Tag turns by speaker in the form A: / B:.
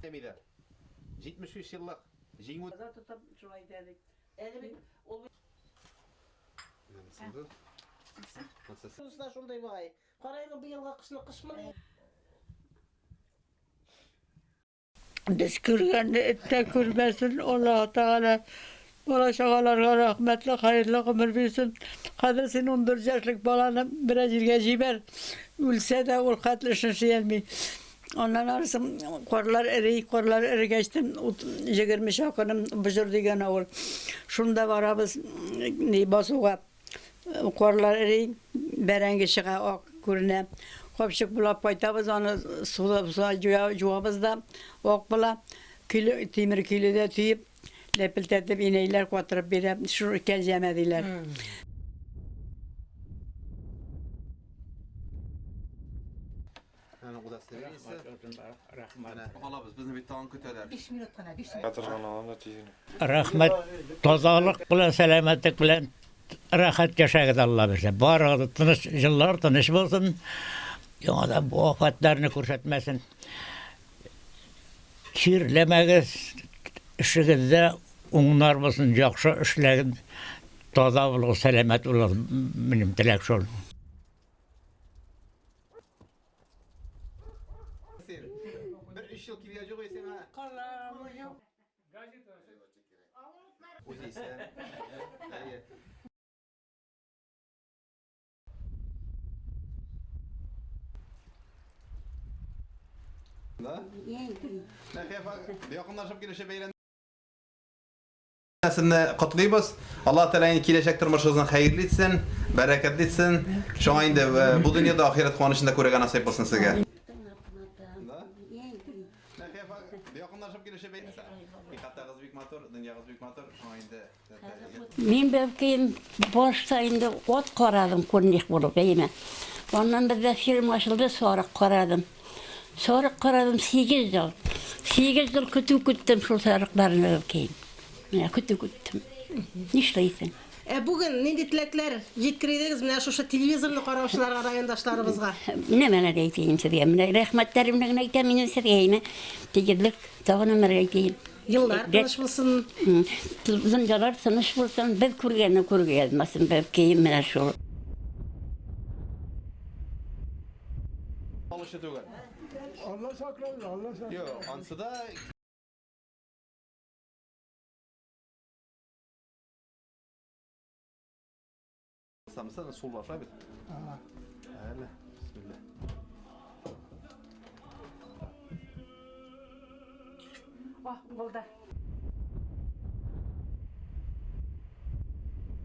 A: Әмидә. 75 еллык җиңү.
B: Аза тотып шулай итә бит. Әле бит ул
C: Дуслар шундый бугай. Карайгы быелгы кышны кышмыни?
B: Без күргәнне эт тә күрмәсен, Аллаһы Тәгалә бала-чагаларга рәхмәтле, хәерле гомер бирсен. Хәзер син 14 яшьлек баланы берәр җиргә җибәр, үлсә дә ул хәтле эшне эшли алмый. Аннан арысын карлар эри, карлар эрегәчтен 20 чакрым Боҗыр дигән авыл. Шунда барабыз ни басуга. Карлар эри, бәрәңге чыга, ак күренә. Капчык булап кайтабыз, аны суда җуабыз да, ак була. Көйле, тимер көйледә төеп, ләпелтәтеп инәйләр катырып бирә. Шул кәлҗәмә диләр.
A: Аның удостоверениесе.
D: Рәхмәт.
A: Алабыз, безне бит тагын көтәләр.
E: 5 минут кына, 5 минут.
F: Катырган алам да тиз генә.
G: Рәхмәт, тазалык белән, сәламәтлек белән рәхәт яшәгез, Алла бирсә. Барыгыз да тыныч, җыллар тыныч булсын. Яңадан бу афәтләрне күрсәтмәсен. Чирләмәгез, эшегездә уңнар булсын, яхшы эшләгез, таза булыгыз, сәламәт булыгыз. Минем теләк шул.
A: Бер өч ел килгән юк сиңа.
B: Калам юк.
A: Үзе исән. Әйе. Да? Нәхәфә, якынлашып килүче бәйрәм Сезне котлыйбыз. Аллаһ Тәгалә инде киләчәк тормышыгызны хәерле итсен, бәрәкәтле итсен. Шуңа инде э, бу дөньяда ахирәт куанычын да күрергә насыйп булсын сезгә. Якынлашып килүче Ихатагыз бик матур, дөньягыз бик матур. Шуңа инде
B: Мин бәбкәем башта инде ат карадым күрнек булып, әйеме. Аннан бездә ферма ачылды, сарык карадым. Сарык карадым 8 ел. 8 ел көтү көттем шул сарыкларны бәбкәем. Менә көтү көттем. Нишләйсең?
C: Ә бүген нинди теләкләр җиткеридегез менә шушы телевизорны караучыларга, райондашларыбызга?
B: Менә менә дә әйтәем сезгә. Менә рәхмәтләремне генә әйтәм инде сезгә, әйме. Тигезлек тагын бер әйтәем.
C: Еллар тыныч булсын.
B: Дөньялар тыныч булсын, без күргәнне күрергә язмасын, бәбкәем, менә шул.
A: Алучы түгел.
H: Алла саклады, Алла саклады.
A: Юк, ансы да Самса сул баша бит. Әле, бисмилла.
E: О, булды.